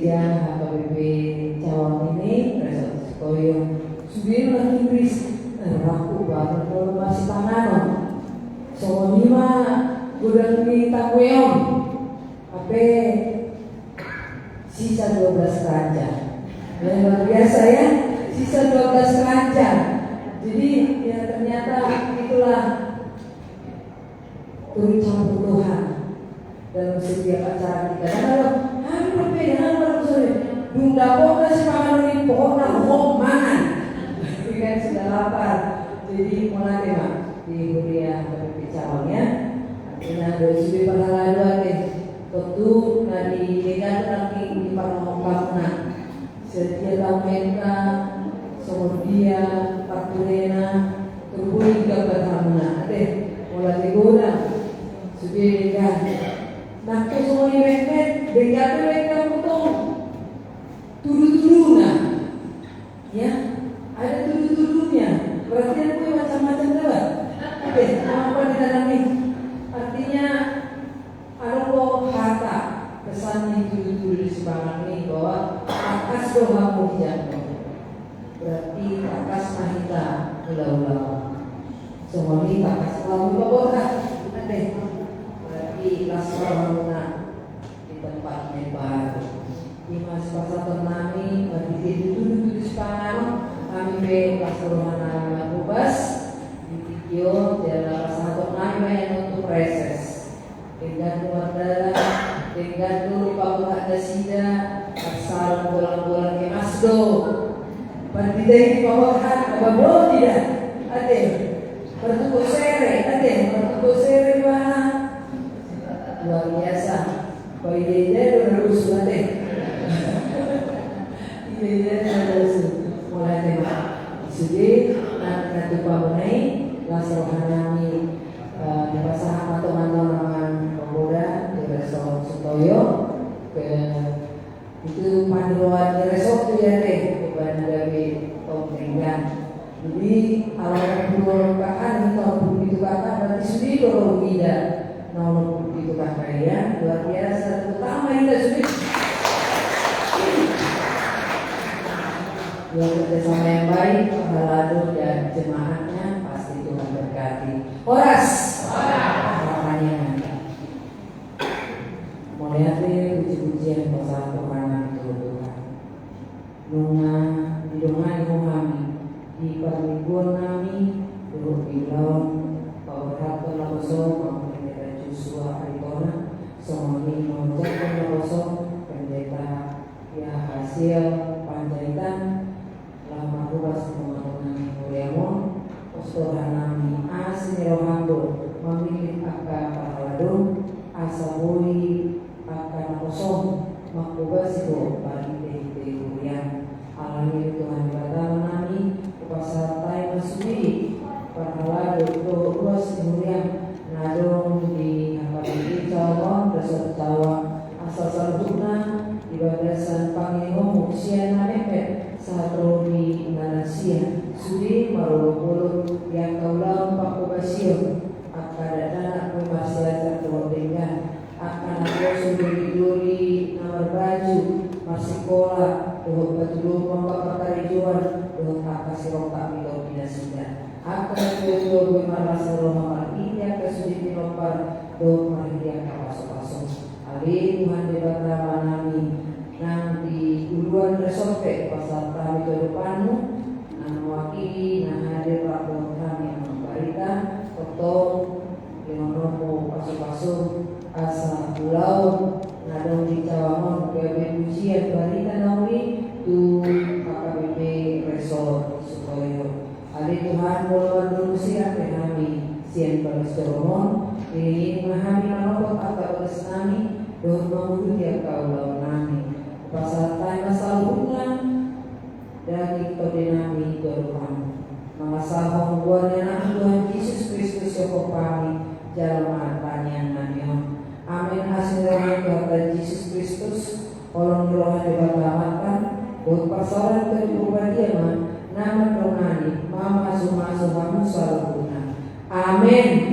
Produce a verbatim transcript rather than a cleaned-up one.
Ia H K B P Cawang i, Resort Sitoyo. Sude ma Inggris, eh, raku banget kalau masih panganon. Songon i ma godang ni tamu i on. Hape sisa dua belas keranjang. Ya, luar biasa ya, sisa dua belas keranjang. Jadi ya ternyata itulah turut campur Tuhan dalam setiap acara kita. Dan kalau hami berbeda, hami berbeda, dung dapot na sipanganon i pokokna hop mangan. Ini kan sudah lapar. Jadi mauliate ma di huria H K B P Cawang ya. Artina do sude parhalado ate. Tontu na di denggan nanti di parhalado. Setia tamu enta, songon dia parturena, turbuli gambar hamuna ate. Mauliate godang. Sude denggan. Nangkin songon i mehmet, denggan do denggan mutong. Tudu-tuduna. Ya, ada tudu-tudunya. Berarti ada macam-macam dapat. Oke, apa di dalam ini? Artinya, ada kata pesan di tudu-tudu di sipanganon i bahwa tangkas do hamu di jangkau. Berarti tangkas ma hita ula-ula. Songon i tangkas ma hita botak. Ate. Berarti las roha muna di tempat yang baru. Ima sipasahaton nami, marhite tudu-tudu sipanganon, nami pe las roha nami mangkobas di tingki on, jala pasahaton nami ma ia nunga tu preses. Denggan tu mardalan, denggan tu paborhat nasida, parsaur golang-golang, emas do. Pandita i paborhat, apa boti da? Ate, partuko sere, ate, partuko sere ma. Luar biasa. Paida-ida do na rusu ate. Ida-ida do na rusu. Mauliate ma. Sude, na, na tupa muna i, las roha nami, eh, dipasahat ma tongan-tongan pamoda di Resort Sitoyo. Ke, itu pandoan di resort tu ya te, di mana gabe tong denggan. Jadi, ala onom pulu kakak, ini onom pulu pitu kakak, berarti sude do ro mida. Nah, onom pulu pitu kakak ya, luar biasa. Tepuk tangan ma hita sude. Ya, kerjasama yang baik, parhalado dan jemaatnya, pasti Tuhan berkati. Horas. Harapannya mantap. Mauliate, puji-pujian, pasahat roha nami tu Tuhan. Nunga didongani Ho hami di parmingguon nami, dohot di ulaon paborhathon naposo, Amang Pendeta Joshua Aritonang, songon i ma ucapan naposo Pendeta Yahasiel Panjaitan, laho marhobas tu tonga-tonga ni huriam on. Pos roha nami, asi ni roham do mamillit angka parhalado, asa boi angka naposom mangkobasi Ho marhite-hite huriam. Alani i Tuhan Debata nami, hupasahat hami ma sude parhalado dohot ruas ni huriam na adong di H K B P Cawang on, Resort Cawang, asa saluhutna di bagasan pangihuthon sian na mepet sahat ro di na lansia, sude marolopolop di angka ulaon pangkobasion, angka dakdanak boi marsiajar dohot denggan, angka naposo doli-doli na marbaju, marsikola, dohot patuduhon angka parkarejoan, dohot angka sirongkap ni tondi nasida. Angka na tuatua boi marlas ni roha marhite angka sude pinompar dohot marhite angka pasu-pasu. Ale Tuhan Debata Amanami, nang di uluan resort pe pasahat hami tu adopanMu, nang mewakili na hadir rap dohot hami Amang Barita, tongtong lehononMu pasu-pasu asa ulaon na adong di Cawang on gabe pujian barita na uli tu H K B P Resort Sukoyo. Ale Tuhan, molo mardomu sirang pe hami sian bagas joro on, iring-iring ma hami manopot angka bagasnami dohot manguduti angka ulaonnami. Hupasahat hami ma saluhutna daging tondinami tu adopanMu. Mangasahon goar ni AnakMu Tuhan Jesus Kristus, Sihombannami jala martangiang nami on. Amen. Asi ni roha ni Tuhanta Jesus Kristus, holong ni roha ni Debata Amanta, dohot parsaoran ni Tondi Porbadia ma na mandongani, mamasumasu hamu saluhutna. Amen.